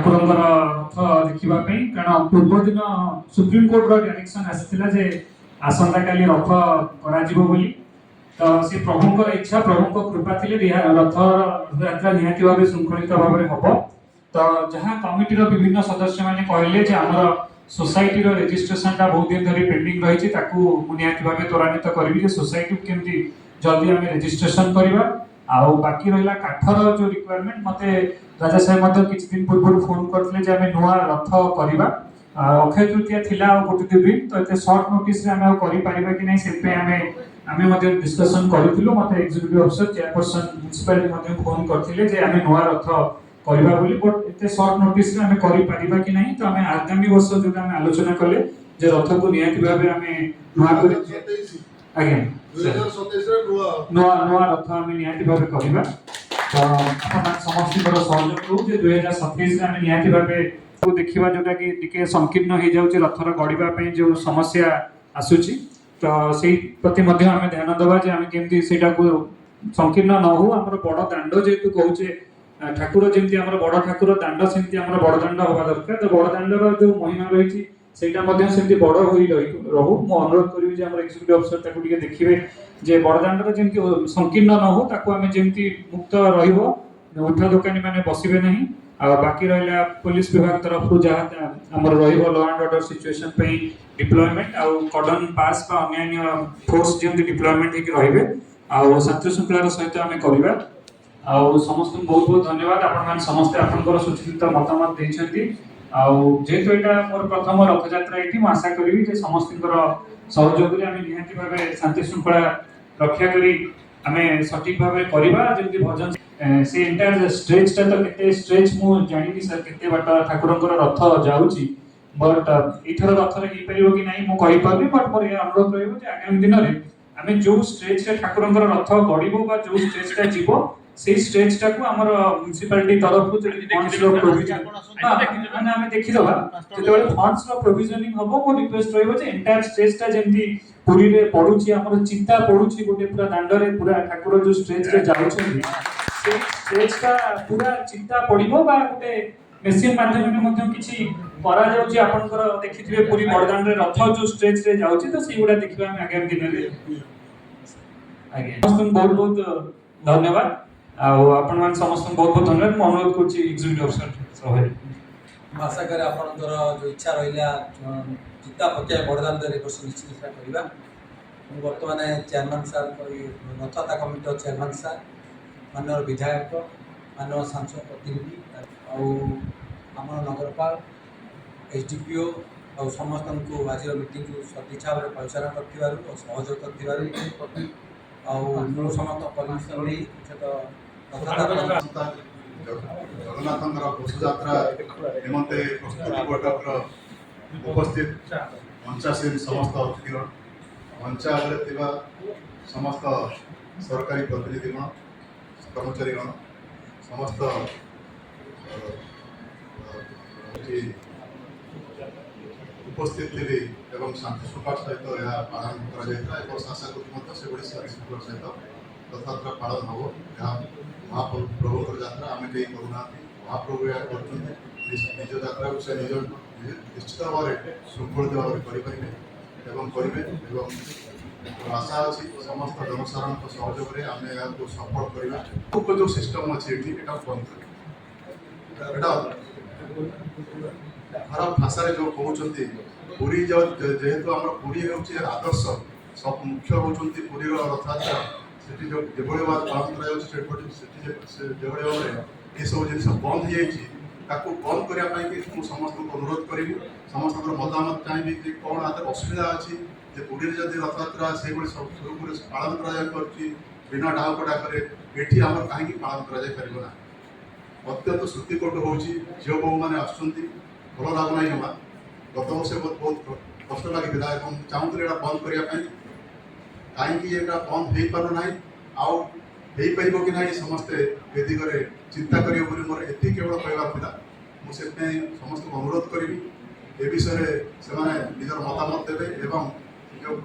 ଠାକୁରଙ୍କର ରଥ ଦେଖିବା ପାଇଁ, କାରଣ ପୂର୍ବ ଦିନ ସୁପ୍ରିମକୋର୍ଟର ଡାଇରେକ୍ସନ ଆସିଥିଲା ଯେ ଆସନ୍ତାକାଲି ରଥ କରାଯିବ ବୋଲି। ତ ସେ ପ୍ରଭୁଙ୍କର ଇଚ୍ଛା, ପ୍ରଭୁଙ୍କ କୃପା ଥିଲେ ରଥ ଯାତ୍ରା ନିହାତି ଭାବେ ଶୃଙ୍ଖଳିତ ଭାବରେ ହବ। ତ ଯାହା କମିଟିର ବିଭିନ୍ନ ସଦସ୍ୟମାନେ କହିଲେ ଯେ ଆମର ସୋସାଇଟିର ରେଜିଷ୍ଟ୍ରେସନଟା ବହୁତ ଦିନ ଧରି ପେଣ୍ଡିଂ ରହିଛି, ତାକୁ ମୁଁ ନିହାତି ଭାବେ ତ୍ୱରାନ୍ୱିତ କରିବି ଯେ ସୋସାଇଟିକୁ କେମିତି ଜଲ୍ଦି ଆମେ ରେଜିଷ୍ଟ୍ରେସନ କରିବା। ଆଉ ବାକି ରହିଲା କାଠର ଯୋଉ ରିକ୍ୱାରମେଣ୍ଟ, ମତେ ରାଜା ସାହେବ ମଧ୍ୟ କିଛି ଦିନ ପୂର୍ବରୁ ଫୋନ କରିଥିଲେ ଯେ ଆମେ ନୂଆ ରଥ କରିବା। ଆଉ ଅକ୍ଷୟ ତୃତୀୟା ଥିଲା ଆଉ ଗୋଟେ 2 ଦିନ, ତ ଏତେ ସର୍ଟ ନୋଟିସରେ ଆମେ ଆଉ କରିପାରିବା କି ନାହିଁ, ସେଥିପାଇଁ ଆମେ ମଧ୍ୟ ଡିସ୍କସନ କରିଥିଲୁ। ମତେ ଏକ୍ଜିକ୍ୟୁଟିଭ ଅଫିସର, ଚେୟାରପର୍ସନ ମ୍ୟୁନିସିପାଲିଟି ମଧ୍ୟ ଫୋନ କରିଥିଲେ ଯେ ଆମେ ନୂଆ ରଥ କରିବା ବୋଲି, ବଟ୍ ଏତେ ସର୍ଟ ନୋଟିସରେ ଆମେ କରିପାରିବା କି ନାହିଁ। ତ ଆମେ ଆଗାମୀ ବର୍ଷ ଯୋଉଟା ଆମେ ଆଲୋଚନା କଲେ ଯେ ରଥକୁ ନିହାତି ଭାବେ ଆମେ ନୂଆ କରି ଆଜ୍ଞା। 2027ରେ ନୂଆ। ନୂଆ ନୂଆ ରଥ ଆମେ ନିହାତି ଭାବେ କରିବା। ତ ଆପଣ ସମସ୍ତଙ୍କର ସହଯୋଗ ରହୁ ଯେ 2027ରେ ଆମେ ନିହାତି ଭାବେ ଦେଖିବା, ଯୋଉଟା କି ଟିକେ ସଂକୀର୍ଣ୍ଣ ହେଇଯାଉଛି, ରଥର ଗଡ଼ିବା ପାଇଁ ଯୋଉ ସମସ୍ୟା ଆସୁଛି, ତ ସେଇ ପ୍ରତି ମଧ୍ୟ ଆମେ ଧ୍ୟାନ ଦେବା ଯେ ଆମେ କେମିତି ସେଇଟାକୁ ସଂକୀର୍ଣ୍ଣ ନ ହଉ। ଆମର ବଡ଼ ଦାଣ୍ଡ ଯେହେତୁ କହୁଛେ, ଠାକୁର ଯେମିତି ଆମର ବଡ଼ ଠାକୁର, ଦାଣ୍ଡ ସେମିତି ଆମର ବଡ଼ ଦାଣ୍ଡ ହବା ଦରକାର। ତ ବଡ଼ ଦାଣ୍ଡର ଯୋଉ ମହିମା ରହିଛି, ସେଇଟା ମଧ୍ୟ ସେମିତି ବଡ଼ ହୋଇ ରହୁ। ମୁଁ ଅନୁରୋଧ କରିବି ଯେ ଆମର ଏକ୍ଜିକ୍ୟୁଟିଭ ଅଫିସର ତାକୁ ଟିକେ ଦେଖିବେ ଯେ ବଡ଼ ଦାଣ୍ଡର ଯେମିତି ସଂକୀର୍ଣ୍ଣ ନ ହଉ, ତାକୁ ଆମେ ଯେମିତି ମୁକ୍ତ ରହିବ, ଉଠା ଦୋକାନୀ ମାନେ ବସିବେ ନାହିଁ। ଆଉ ବାକି ରହିଲା ପୋଲିସ ବିଭାଗ ତରଫରୁ ଯାହା ଆମର ରହିବ ଲ ଆଣ୍ଡ ଅର୍ଡର ସିଚୁଏସନ ପାଇଁ ଡିପ୍ଲୟମେଣ୍ଟ ଆଉ କର୍ଡନ ପାସ୍ ବା ଅନ୍ୟାନ୍ୟ ଫୋର୍ସ ଯେମିତି ଡିପ୍ଲୟମେଣ୍ଟ ହେଇକି ରହିବେ ଆଉ ଶାନ୍ତି ଶୃଙ୍ଖଳାର ସହିତ ଆମେ କରିବା। ଆଉ ସମସ୍ତଙ୍କୁ ବହୁତ ବହୁତ ଧନ୍ୟବାଦ। ଆପଣମାନେ ସମସ୍ତେ ଆପଣଙ୍କର ସୁଚିନ୍ତିତ ମତାମତ ଦେଇଛନ୍ତି। ଆଉ ଯେହେତୁ ଏଇଟା ମୋର ପ୍ରଥମ ରଥଯାତ୍ରା ଏଇଠି, ମୁଁ ଆଶା କରିବି ଯେ ସମସ୍ତଙ୍କର ସହଯୋଗରେ ଆମେ ନିହାତି ଭାବେ ଶାନ୍ତି ଶୃଙ୍ଖଳା ରକ୍ଷା କରି ଆମେ ସଠିକ ଭାବରେ କରିବା। ଯେମିତି ଭଜନ ସେ ଏଣ୍ଟାୟାର ଷ୍ଟ୍ରେଚଟା ତ କେତେ ଷ୍ଟ୍ରେଚ୍ ମୁଁ ଜାଣିନି ସାର୍, କେତେ ବାଟ ଠାକୁରଙ୍କର ରଥ ଯାଉଛି, ବଟ୍ ଏଇଥର ରଥରେ ହେଇପାରିବ କି ନାହିଁ ମୁଁ କହିପାରୁନି। ବଟ୍ ମୋର ଏହା ଅନୁରୋଧ ରହିବ ଯେ ଆଗାମୀ ଦିନରେ ଆମେ ଯୋଉ ଷ୍ଟ୍ରେଚରେ ଠାକୁରଙ୍କର ରଥ ଗଡ଼ିବ ବା ଯୋଉ ଷ୍ଟ୍ରେଚଟା ଯିବ, ସେଇ ଷ୍ଟ୍ରେଚଟାକୁ ଆମର ମ୍ୟୁନିସିପାଲିଟି ତରଫରୁ ଯଦି ଫଣ୍ଡସର ପ୍ରୋଭିଜନ, ମାନେ ଆମେ ଦେଖିଦବା ଯେତେବେଳେ ଫଣ୍ଡସର ପ୍ରୋଭିଜନିଂ ହବ। ମୋ ରିକ୍ୱେଷ୍ଟ ରହିବ ଯେ ଏଣ୍ଟାୟାର ଷ୍ଟ୍ରେଚଟା ଯେମିତି ପୁରୀରେ ପଡୁଛି, ଆମର ଚିତା ପଡୁଛି ଗୋଟେ ପୁରା ଦାଣ୍ଡରେ, ପୁରା ଠାକୁର ଯୋଉ ଷ୍ଟ୍ରେଚରେ ଯାଉଛନ୍ତି, ସେଇ ଷ୍ଟ୍ରେଚଟା ପୁରା ଚିତା ପଡିବ ବା ଗୋଟେ ମେସିନ ମାଧ୍ୟମରେ ମଧ୍ୟ କିଛି କରାଯାଉଛି। ଆପଣଙ୍କର ଦେଖିଥିବେ ପୁରୀ ବଡ଼ଦାଣ୍ଡରେ ରଥ ଯୋଉ ଷ୍ଟ୍ରେଚରେ ଯାଉଛି, ତ ସେଇଗୁଡ଼ା ଦେଖିବା ଆମେ ଆଗାମୀ ଦିନରେ। ଆଜ୍ଞା, ସମସ୍ତଙ୍କୁ ବହୁତ ବହୁତ ଧନ୍ୟବାଦ। ଆଉ ଆପଣମାନେ ସମସ୍ତଙ୍କୁ ବହୁତ ବହୁତ ଧନ୍ୟବାଦ। ମୁଁ ଅନୁରୋଧ କରୁଛି ଏକ୍ଜିକ୍ୟୁଟିଭ ଅଫିସର ସଭାରେ। ମୁଁ ଆଶା କରେ ଆପଣଙ୍କର ଯେଉଁ ଇଚ୍ଛା ରହିଲା ଚିତା ପକାଇବା ବଡ଼ଦାଣ୍ଡରେ, ଏ ବର୍ଷ ନିଶ୍ଚିତ ସେଟା କରିବା। ମୁଁ ବର୍ତ୍ତମାନ ଚେୟାରମ୍ୟାନ୍ ସାର୍, ରଥଯାତ୍ରା କମିଟିର ଚେୟାରମ୍ୟାନ୍ ସାର୍, ମାନ୍ୟବର ବିଧାୟକ, ମାନ୍ୟବର ସାଂସଦ ପ୍ରତିନିଧି ଆଉ ଆମର ନଗରପାଳ, ଏସ୍ ଡି ପି ଓ ଆଉ ସମସ୍ତଙ୍କୁ ଆଜିର ମିଟିଂକୁ ସଦିଚ୍ଛା ଭାବରେ ପରିଚାଳନା କରିଥିବାରୁ ଆଉ ସହଯୋଗ କରିଥିବାରୁ ଆଉ ମୁଁ ସମସ୍ତ ପରମିସନ୍ ନେଇ ମୁଖ୍ୟତଃ ରଥଯାତ୍ରା ଜଗନ୍ନାଥଙ୍କର ଘୋଷଯାତ୍ରା ନିମନ୍ତେ ପ୍ରସ୍ତୁତି ବୈଠକର ଉପସ୍ଥିତ ମଞ୍ଚାସୀନ ସମସ୍ତ ଅତିଥିଗଣ, ମଞ୍ଚ ଆଗରେ ଥିବା ସମସ୍ତ ସରକାରୀ ପ୍ରତିନିଧିଗଣ, କର୍ମଚାରୀଗଣ, ସମସ୍ତ ଏଠି ଉପସ୍ଥିତ ଥିଲି ଏବଂ ଶାନ୍ତି ଶୃଙ୍ଖଳା ସହିତ ଏହା ପାଳନ କରାଯାଇଥିଲା। ଏବଂ ଆଶା କରୁଛି ମଧ୍ୟ ସେଭଳି ଶାନ୍ତି ଶୃଙ୍ଖଳା ସହିତ ରଥଯାତ୍ରା ପାଳନ ହେବ। ଏହା ମହାପ୍ରଭୁଙ୍କର ଯାତ୍ରା, ଆମେ କେହି କରୁନାହାନ୍ତି, ମହାପ୍ରଭୁ ଏହା କରୁଛନ୍ତି। ନିଜ ଯାତ୍ରାକୁ ସେ ନିଜ ନିଶ୍ଚିତ ଭାବରେ ଶୃଙ୍ଖଳିତ ଭାବରେ କରିପାରିବେ ଏବଂ କରିବେ ଏବଂ ମୋର ଆଶା ଅଛି ସମସ୍ତ ଜନସାଧାରଣଙ୍କ ସହଯୋଗରେ ଆମେ ଏହାକୁ ସଫଳ କରିବା। ଯେଉଁ ସିଷ୍ଟମ୍ ଅଛି ଏଠି, ଏଟା ବନ୍ଦ କରିବେ। ଏଟା ଖରାପ ଭାଷାରେ ଯେଉଁ କହୁଛନ୍ତି, ପୁରୀ ଯେହେତୁ ଆମର ପୁରୀ ହେଉଛି ଆଦର୍ଶ, ସବୁ ମୁଖ୍ୟ ହେଉଛନ୍ତି ପୁରୀର ରଥଯାତ୍ରା। ସେଠି ଯେଉଁ ଯେଭଳି ଭାବରେ ପାଳନ କରାଯାଉଛି, ସେଠି ଯେଭଳି ଭାବରେ ଏସବୁ ଜିନିଷ ବନ୍ଦ ହେଇଯାଇଛି, ତାକୁ ବନ୍ଦ କରିବା ପାଇଁ କି ମୁଁ ସମସ୍ତଙ୍କୁ ଅନୁରୋଧ କରିବି। ସମସ୍ତଙ୍କର ମତାମତ ଚାହିଁବି ଯେ କ'ଣ ଆ ଅସୁବିଧା ଅଛି ଯେ ପୁରୀରେ ଯଦି ରଥଯାତ୍ରା ସେଇଭଳି ସୁରୁଖୁରୁରେ ପାଳନ କରାଯାଇପାରୁଛି ବିନା ଡାହକ ଡାକରେ, ଏଠି ଆମର କାହିଁକି ପାଳନ କରାଯାଇପାରିବ ନାହିଁ? ଅତ୍ୟନ୍ତ ଶ୍ରୁତିକଟୁ ହେଉଛି, ଝିଅ ବୋହୂମାନେ ଆସୁଛନ୍ତି, ଭଲ ଲାଗୁନାହିଁ ଜମା। ଗତ ବର୍ଷ ବହୁତ ବହୁତ କଷ୍ଟ ଲାଗିଥିଲା ଏବଂ ଚାହୁଁଥିଲି ଏଇଟା ବନ୍ଦ କରିବା ପାଇଁ। କାହିଁକି ଏଇଟା ବନ୍ଦ ହେଇପାରୁନାହିଁ ଆଉ ହେଇପାରିବ କି ନାହିଁ, ସମସ୍ତେ ଏ ଦିଗରେ ଚିନ୍ତା କରିବେ ବୋଲି ମୋର ଏତିକି କେବଳ କହିବାର ଥିଲା। ମୁଁ ସେଥିପାଇଁ ସମସ୍ତଙ୍କୁ ଅନୁରୋଧ କରିବି, ଏ ବିଷୟରେ ସେମାନେ ନିଜର ମତାମତ ଦେବେ ଏବଂ ଯେଉଁ